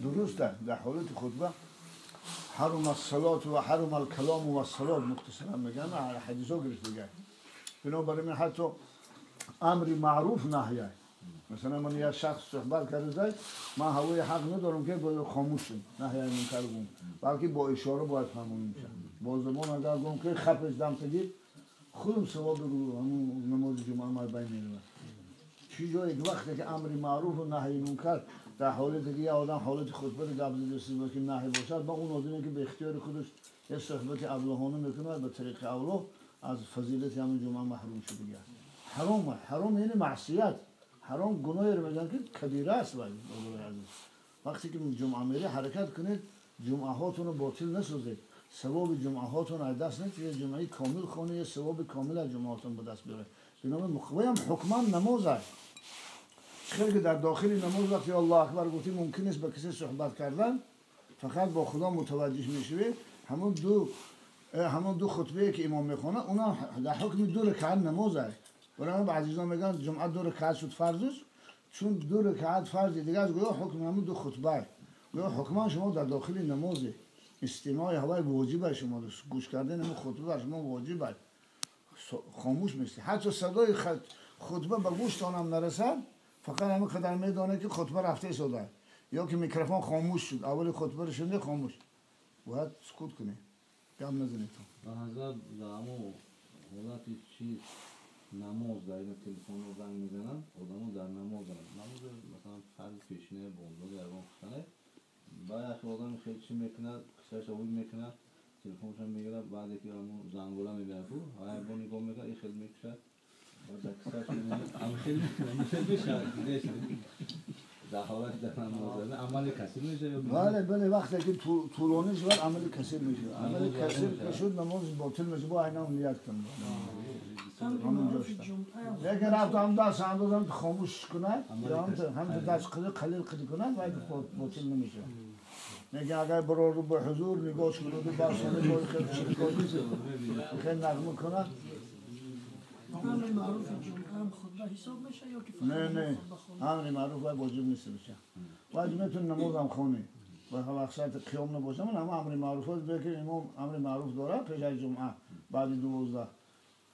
درسته در حالت خطبه حرم الصلاة و حرم الکلام و الصلاة مختصرا میگن حدیث ها گرفت دیگه. بنابراین حتی امر معروف نهیه. مثلا من یه شخص صحبت کرده من هوای حق ندارم که باید خاموش شم، نهی منکر گم، بلکه با اشاره باید فهمون میشم. با زبان اگر گم که خپش دم تگیر خودم ثواب رو همون نماز جمعه ما بین میره. چی جایی که وقتی که امر معروف و نهی منکر در حالتی که یه آدم حالت خطبه رو قبض دسته که نهی باشد، با اون آدمی که به اختیار خودش یه صحبت ابلهانه میکنه به طریق اولا از فضیلت همون جمعه محروم شده دیگه. حرام، حرام یعنی معصیت، حرام گناهی رو میگن که کبیره است. ولی عزیز وقتی که جمعه میره حرکت کنید جمعه هاتون رو باطل نسازید، ثواب جمعه هاتون از دست ندید، یه جمعه کامل خونه یه ثواب کامل از جمعه هاتون به دست بیاره. بنابراین مخوی هم حکما نماز است. خیلی که در داخل نماز وقتی الله اکبر گفتی ممکن نیست با کسی صحبت کردن، فقط با خدا متوجه میشوی. همون دو خطبه که امام میخونه اونم در حکم دو رکعت نماز است. برای من عزیزان میگن جمعه دو رکعت شد فرض، چون دو رکعت فرض دیگه از گویا حکم همون دو خطبه، گویا حکما شما در داخل نماز استماع هوای واجب شما گوش کردن همون خطبه بر شما واجب، خاموش میشی. حتی صدای خطبه به گوشتان هم نرسد، فقط همین قدر میدانه که خطبه رفته ایستاده یا که میکروفون خاموش شد، اول خطبه رو شنیده خاموش، باید سکوت کنی، گم نزنی. تو حضرت در همون حالت چیز نماز در این تلفن رو زنگ میزنن، آدمو در نماز دارن، نماز مثلا فرض پیشینه بامداد یگان خونه، بعد آدم خیلی چی میکنه، کساش اوی میکنه، تلفنش هم میگیره، بعد که همون زنگوله میبره تو، های با نگاه میکنه، این خیلی میکشه، بعد کساش هم خیلی میکنه، میشه در حالت در نماز عمل کثیر میشه. بله بله، وقتی که طولانی شد عمل کثیر میشه، عمل کثیر که شد نماز باطل میشه. با اینا نیت کن لیکن رفت هم دست اندازم خاموش کنه یا هم دست قلیل قلی کنه و باطل نمیشه. لیکن اگر برار رو به حضور نگاه کنه و برسانه جای خیلی چیز خیلی نغمه کنه. امر معروف جمعه هم خطبه حساب میشه یا که فقط نه نه امر معروف باید واجب نیست بشه. باید میتون نماز هم خونی و وقت قیام نباشه، من هم امر معروف هست که امام امر معروف داره پیش از جمعه بعد 12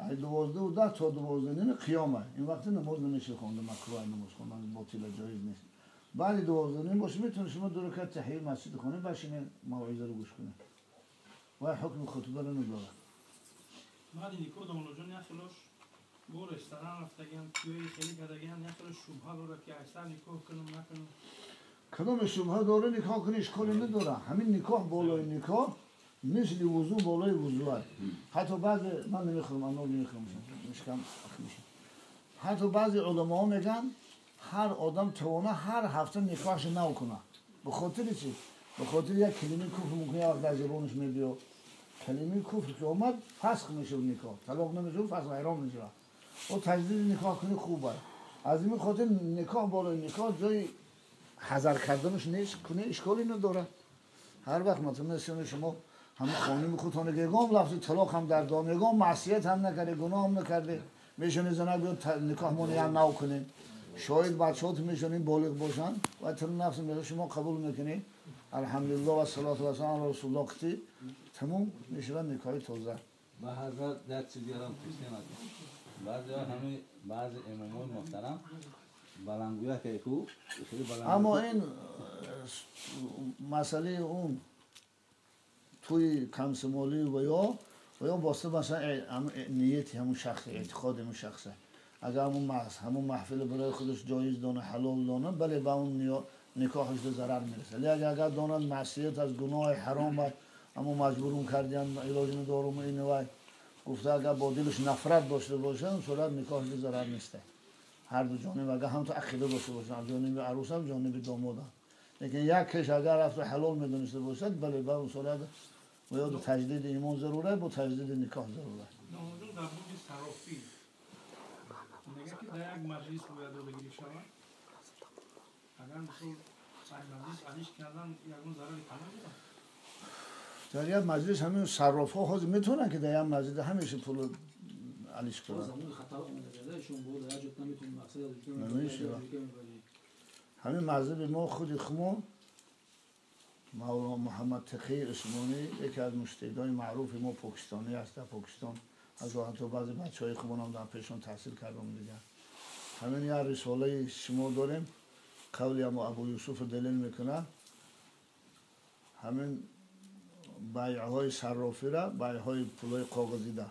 12:10 تا 12:30 قیامه، این وقت نماز نمیشه خونده، مکروه نماز خوندن باطل جایز نیست. بعد 12:30 باشه میتونه شما دو رکعت تحیه مسجد خونه بشینه موعظه رو گوش کنه و حکم خطبه رو نداره. بعد نیکو داملا جان یخلوش бо ресторан рафтагиан, тӯи хеле кардагиан, яхело шубҳа дорад ки аксар никоҳ кунам накунам. кадоме шубҳа дора никоҳ кунӣ ишколе надора. ҳамин никоҳ болои никоҳ мисли вузӯ болои вузӯ аст. ҳатто баъзе ман намехӯрам, анор намехӯрам, мишкам мешам. ҳатто баъзе уламоҳо мегӯянд ҳар одам тавона ҳар ҳафта никоҳашро нав кунад. ба хотири чӣ? ба хотири як калимаи куфр мумкин як вақт дар забонаш мебиёд. калимаи куфр ки омад фасх мешавад никоҳ, талоқ намешавад, фасх ҳайрон мешавад. о таҷдиди никоҳ кунӣ хуб аст. аз ин хотир никоҳ болои никоҳ ҷои ҳазар карданаш нест, кунӣ ишколе надорад. ҳар вақт масалан шумо ҳамин хоними худтон ягон лафзи талоқ ҳам дар дом, ягон маъсият ҳам накарде, гуноҳ ҳам накарде, мешавед занак биёд никоҳмон як нав кунем, шоҳид бачаҳот мешавед болиғ бошанд ва ту нафс мешавад шумо қабул мекунед, алҳамдулиллоҳ ва салоту вассалам ала расулуллоҳ қити тамом мешавад никоҳи тоза. ба ҳазрат як чиз дигарам пурсем. баъзе ҳамин баъзе имомои муҳтарам баландгӯя ки ку хеле баланд, аммо ин масъалаи он توی کمسمالی و یا واسه مثلا نیتی همون شخص، اعتقاد همون شخصه. اگر همون محفل برای خودش جایز دانه، حلال دانه، بله به اون نکاحش ضرر میرسه. لیکن اگر دانن معصیت از گناه حرام و اما مجبورون کردن علاج ندارم اینو و گفته اگر با دلش نفرت داشته باشه اون صورت نکاحش ضرر نیسته. هر دو جانب اگر هم تو عقیده داشته باشن، جانب عروس هم جانب داماد هم. لیکن یک کش اگر رفت حلال میدونسته باشد، بله به اون صورت و یا تجدید ایمان ضروره، با تجدید نکاح ضروره. ناموجود در بود صرافی میگه که در یک مجلس باید دادگیری شود. اگر مثلا مجلس علیش کردن یکون ضرری کمه داره. در یک مجلس همین صراف ها حاضر میتونن که در یک مجلس همیشه پول علیش کنن. زمان خطر نمیشه. همین مذهب ما خود خمون مولانا محمد تقی عثمانی یکی از مجتهدای معروف ما پاکستانی است در پاکستان، از حتی بعضی بچه‌های خودمون هم در پیشون تحصیل کردم دیگه. همین یه رساله شما داریم قولی هم ابو یوسف دلیل میکنه، همین بیع‌های صرافی را، بیع‌های پولای کاغذی ده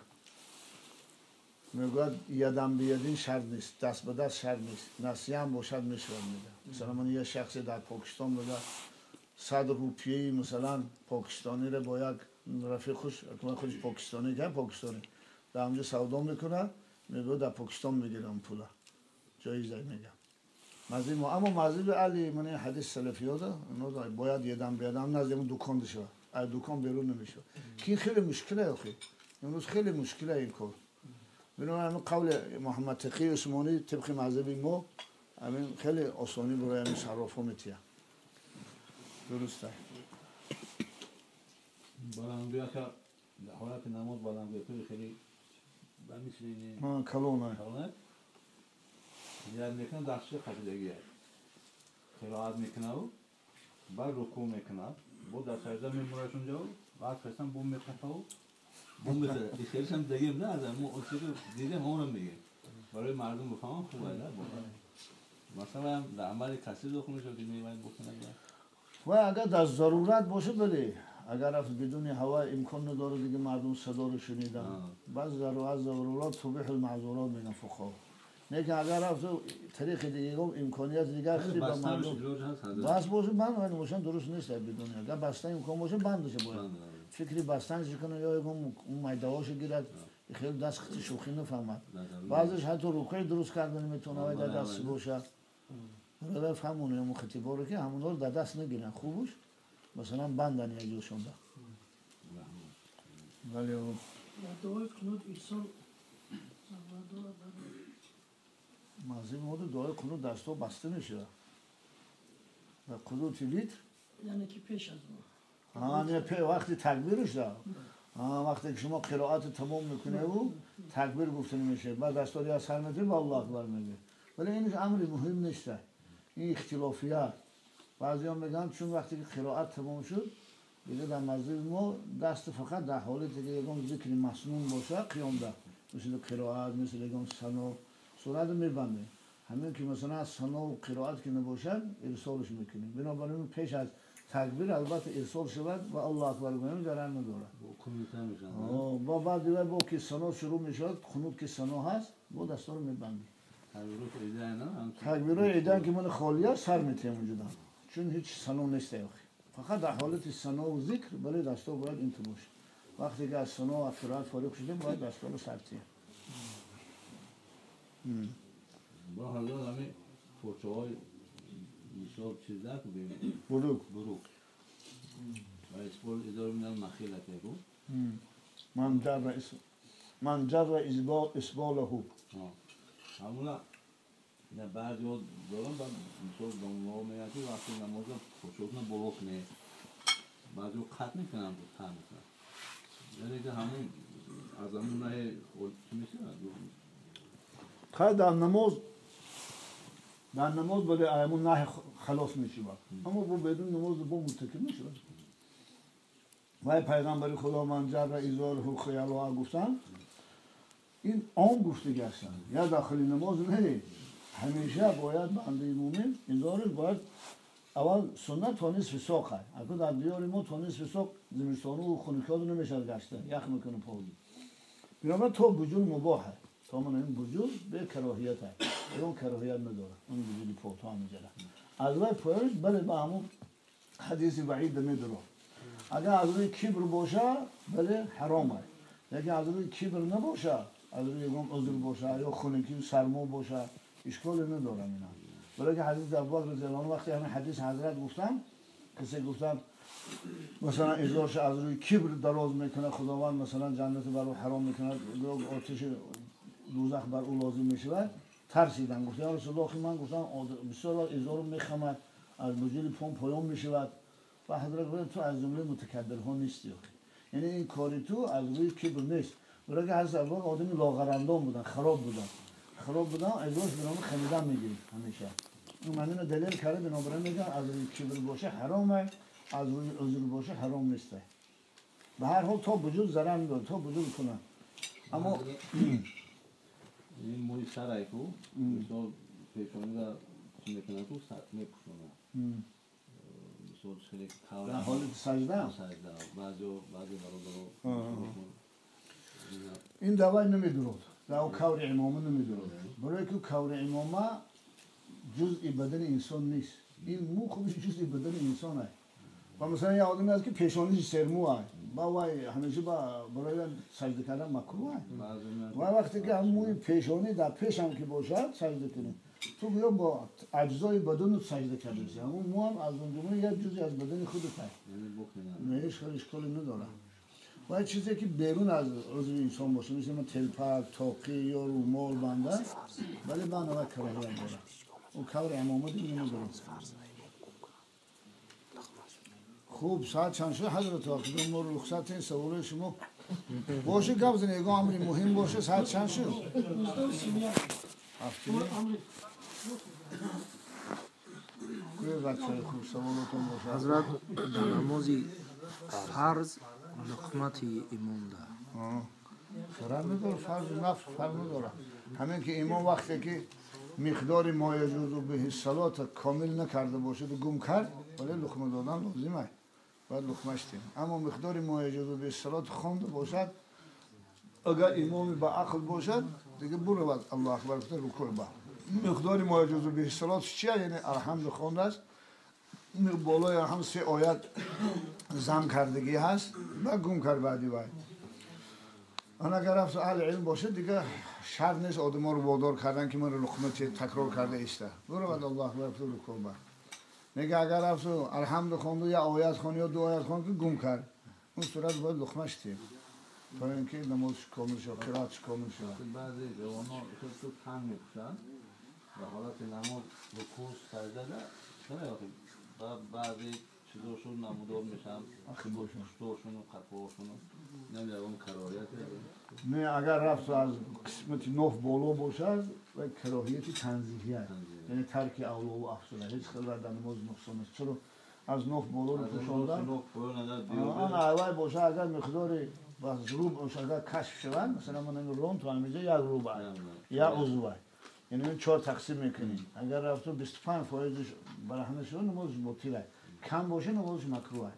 میگوید یدم به یدین شرط نیست، دست به دست شرط نیست، نسیه هم باشد میشود. میگه مثلا من یه شخصی در پاکستان بوده 100 روپیه مثلا پاکستانی را با یک رفیق خوش، خودش پاکستانی که پاکستانی در اونجا سودا میکنه، میگه در پاکستان میگیرم پولا جایزه میگم. مذهب ما اما مذهب علی من حدیث سلفی ها ده باید یدم به یدم نزد اون دکان شود، از دکان بیرون نمیشه که خیلی مشکله آخه امروز خیلی مشکله این کار. بنابراین قول محمد تقی عثمانی طبق مذهب ما همین خیلی آسانی برای همین صراف‌ها میتیه. درسته. بلندگویا که در حالت نماز بلندگویا خیلی مثل کلونه یاد میکنه دستش قفیدگیه قرائت میکنه و بعد رکوع میکنه با در سجده میمورش اونجا و بعد خواستم بوم میکنه و بوم میزنه. خیلیش هم دیگه نه از ما اون چیزی دیدیم همونم میگه برای مردم بفهمم خوبه. نه مثلا در عمل کسی داخل میشه که میباید بکنه و اگر در ضرورت باشه بله، اگر رفت بدون هوا امکان نداره دیگه مردم صدا رو شنیدن، بعض ضرورات تبیح المعذورات میگن فقها. نه که اگر رفت طریق دیگه امکانیت دیگه خیلی به مردم بس باشه بند باشن درست نیست بدون اگر بستن امکان باشه بندش باید فکری بستنش کنه یا اون میدهاشو گیرد خیلی دست خیلی شوخی نفهمد. بعضیش حتی رکوع درست کردن میتونه در دست باشه. برادر همونه اون خطیبا رو که همونا رو در دست نگیرن خوبش مثلا بندن یک جوشون ده. ولی دعای قنوت ارسال مذهب ما دعای قنوت دستا بسته میشه و قنوت ویتر یعنی که پیش از اون نه وقتی تکبیرش ده، وقتی که شما قرائت تمام میکنه و تکبیر گفته نمیشه بعد دستا رو سر میده و الله اکبر میگه. ولی این امر مهم نیست، این اختلافیه. بعضی ها میگن چون وقتی که قرائت تمام شد دیگه در مذهب ما دست فقط در حالتی که یکم ذکر مسنون باشه قیام ده، مثل قرائت مثل یکم ثنا صورت میبنده. همین که مثلا از ثنا و قرائت که نباشد ارسالش میکنیم. بنابراین پیش از تکبیر البته ارسال شود و الله اکبر گویم ضرر نداره. با بعد با که ثنا شروع میشد قنوت که ثنا هست با دستا رو میبندیم. تکبیرهای عیدن که من خالیه سر میتیم اونجا چون هیچ ثنا نیست، فقط در حالت ثنا و ذکر بله دستا باید این تو باشه. وقتی که از ثنا و قرائت فارغ شدیم باید دستا رو سر تیم. با حالا همین پرچه‌های مثال چیز نکنیم بروک بروک و اسپول اداره میدن مخیلته کو من جر اسباله همونا نه بعضی ها دارم بعد مثال دنیا میاد که وقتی نماز پرچه‌ها بالا کنه بعضی ها قطع میکنن تا میکنن، یعنی که همون از همون نه چی میشه خیلی در نماز بله همون نه خلاص میشه، اما با بدون نماز با مرتکب میشه. و پیغمبر خدا من جر ازاره خیالا گفتن این عام گفته گشتن یا داخل نماز نه، همیشه باید بنده مومن ازارش باید اول سنت تا نصف ساق هست. اگر در دیار ما تا نصف ساق زمستانو و خنکیاتو نمیشه گشته یخ میکنه پاوی. بنابراین تا بجول مباحه، تا من این بجول به کراهیت هست، اون کراهیت نداره اون بجولی پا تا همینجا از روی پایش بله به همون حدیث وعید میداره. اگر از روی کبر باشه بله حرامه، لیکن از روی کبر نباشه از روی یکم عذر باشه یا خنکی و سرما باشه اشکال ندارم اینا. برای که حدیث ابوبکر رضی الله عنه وقتی همین حدیث حضرت گفتن کسی گفتن مثلا ازارش از روی کبر دراز میکنه خداوند مثلا جنت بر او حرام میکنه آتش دوزخ بر او لازم میشود، ترسیدن گفتن یا رسول الله من گفتن بسیار ازارو میخمد از بجول پام پایان میشود و حضرت گفت تو از جمله متکبرها نیستی، یعنی این کاری تو از روی کبر نیست. برای که حضرت ابوبکر آدمی لاغرندام بودن، خراب بودن، ازارش به نام خمیدن میگیرید همیشه. اون همینو دلیل کرده بنابراین میگن از روی کبر باشه حرامه، از روی عذر باشه حرام نیسته. به هر حال تا وجود ضرر نداره، تا وجود کنه. اما این موی سر کو مثال پیشونی را چی میکنه کو سر میپوشونه. مثال خیلی در حال سجده بعضی برادرو این دوای نمیدورد، در او کور امامه نمیدورد. برای که کور امامه جزء بدن انسان نیست. این مو خودش جزء بدن انسانه. و مثلا یه آدمی هست که پیشانیش سرمو هست، با وای همیشه با برای سجده کردن مکروه هست. و وقتی که هم موی پیشانی در پیش هم که باشد سجده کنیم، تو بیا با اجزای بدن سجده کرده بسی، همون مو هم از اون جمله یک جزئی از بدن خودت هست، نه هیچ خیلی اشکالی نداره. و چیزی که بیرون از عضو انسان باشه مثل تلپک، تاقی یا رومال بنده، ولی من اول کراهیت داره. او کور امامه دیگه نمیداره. خوب ساعت چند شد حضرت آقا؟ ما رو رخصت این سوال شما باشه گپ زنی، اگه امری مهم باشه. ساعت چند شد؟ خوب سوالاتون باشه. حضرت در نماز فرض لقمت امام ده فرق نداره، فرض نفس فرق نداره. همین که امام وقتی که مقدار ما یجوز به صلات کامل نکرده باشه و گم کرد، ولی لقمه دادن لازمه، باید لقمه شدیم. اما مقدار ما یجوز به صلات خوانده باشد، اگر امامی با عقل باشد دیگه برود الله اکبر گفته رکوع با. مقدار ما یجوز به صلات چیه؟ یعنی الحمد خوانده است، بالای هم 3 آیت زم کردگی هست و گم کرد بعدی باید. انا اگر رفت اهل علم باشه دیگه شرط نیست آدم ها رو وادار کردن که من لقمه تکرار کرده ایسته، برود الله اکبر گفته رکوع با. میگه اگر رفت الحمد خوند یا آیت خوند یا 2 آیت خوند که گم کرد، اون صورت باید لقمه شدیم تا اینکه نماز کامل شد، قرائتش کامل شد. بعضی جوان‌ها تو تنگ میپوشن و حالت نماز رکوع سجده نه، بعضی چیزاشون نمودار میشن، پشتاشون و قفاشون نمیدونم کراهیت. نه اگر رفت از قسمت نوف بالا باشد و کراهیت تنزیهی است، یعنی ترک اولا و افضل، هیچ خیلی در نماز نقصان نیست. چرا از نوف بالا رو پوشاندن آن اول باشه، اگر مقدار از روب اگر کشف شود، مثلا من این رون تو همینجا یک روب است یا عضو، یعنی 4 تقسیم میکنیم، اگر رفت 25% برهنه شد نماز باطل است، کم باشه نماز مکروه است.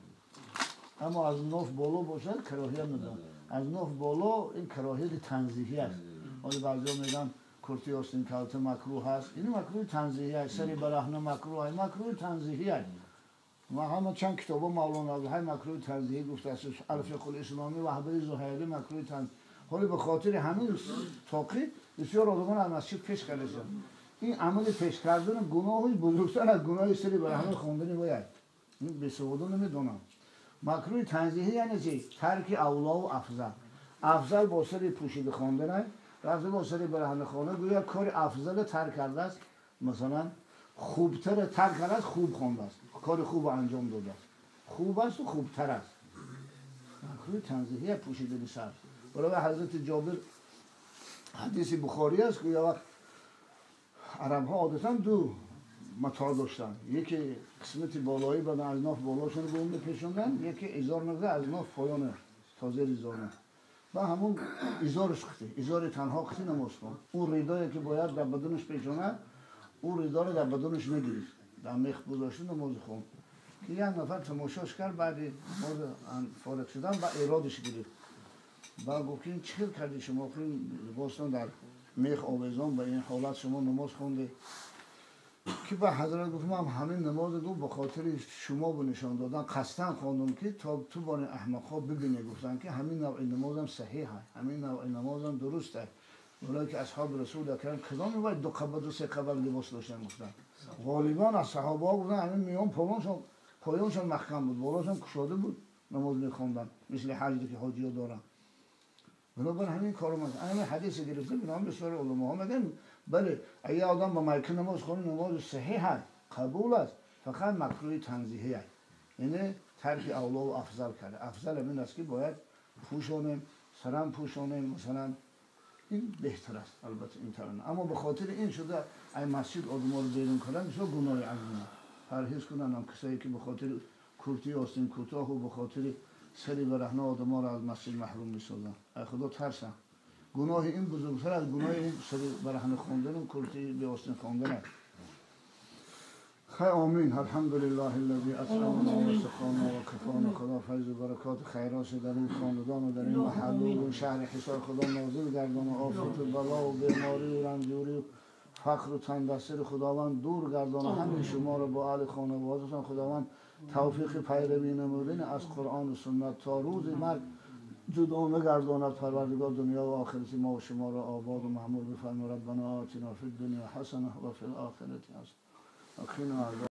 اما از نوف بالا باشد کراهیت نداره. از نوف بالا این کراهیت تنزیهی است. حالا بعضیا میگن کرتی آستین کلته مکروه هست، این مکروه تنزیهی است. سری برهنه مکروه است، مکروه تنزیهی است. و همه چند کتابا مولانا عبدالحی مکروه تنزیهی گفته است، الفقه الاسلامی و حبر زهیری مکروه تنزیهی. حالا به خاطر همین تاقی بسیار آدمان از مسجد پیش کرده شد. این عمل پیش کردن گناهی بزرگتر از گناه سری برهنه خواندن باید. این به سوادا نمیدونم. مکروه تنزیهی یعنی چی؟ ترک اولا و افضل. افضل با سری پوشیده خواندن، رفته با سری برهنه خواندن، گویا کار افضل ترک کرده است، مثلا خوبتر ترک کرده است، خوب خوانده است، کار خوب انجام داده است، خوب است و خوبتر است. مکروه تنزیهی پوشیدن سر. برای حضرت جابر حدیث بخاری است که یه وقت عرب ها عادتا 2 متاع داشتن، یکی قسمت بالایی بدن از ناف بالاشون به اون میپیچوندن، یکی ازار می‌زد از ناف پایانه تا زیر ازاره و همون ازارش خطی، ازار تنها خطی نماز کن. اون ردایی که باید در بدنش پیچونه، اون ردا رو در بدنش نگرفت، در میخ گذاشته نماز خون. که یک نفر تماشاش کرد، بعد نماز فارغ شدن و ایرادش گرفت. بعد گفت که چه کردی شما؟ لباستان در میخ آویزان به این حالت شما نماز خونده. که به حضرت گفت من همین نماز گفت به خاطر شما به نشان دادن قصداً خواندم که تا تو بان احمق‌ها ببینه. گفتن که همین نوع نمازم صحیحه، همین نوع نمازم درسته. اونایی که اصحاب رسول اکرم کدام باید 2 قبض و 3 قبض لباس داشتن گفتن غالبا از صحابه ها گفتن همین میان پایانشون محکم بود، بالاشون کشاده بود، نماز میخواندن مثل حج که حاجی‌ها دارن. بنابر همین کارو من همین حدیث گرفته بنابر بسیار علما ها میگن بله اگه آدم با ملکه نماز خونه نماز صحیح است، قبول است، فقط مکروه تنزیهی است، یعنی ترک اولا و افضل کرده. افضل این است که باید پوشانیم، سرم پوشانیم، مثلا این بهتر است البته این ترانه. اما به خاطر این شده ای مسجد آدم‌ها رو بیرون کردن بسیار گناه عظیمه. پرهیز کنن هم کسایی که به خاطر کورتی آستین کوتاه و به خاطر سری برهنه آدم‌ها رو از مسجد محروم می‌سازن. ای خدا ترسن. گناه این بزرگتر از گناه اون سری برهنه خواندن و کورتی به آستین خواندن است. خیر آمین. الحمدلله الذی اطعمنا و سقانا و کفانا. خدا فیض و برکات خیرات در این خاندان و در این محله و شهر حصار خدا نازل گردان و آفت و بلا و بیماری و رنجوری و فقر و تنگدستی خداوند دور گردان. همین شما را با اهل خانوادتان خداوند توفیق پیروی نمودن از قرآن و سنت تا روز مرگ جدا نگرداند. پروردگار دنیا و آخرت ما و شما را آباد و معمور بفرما. ربنا آتنا فی الدنیا حسنه و فی الآخرة حسنه.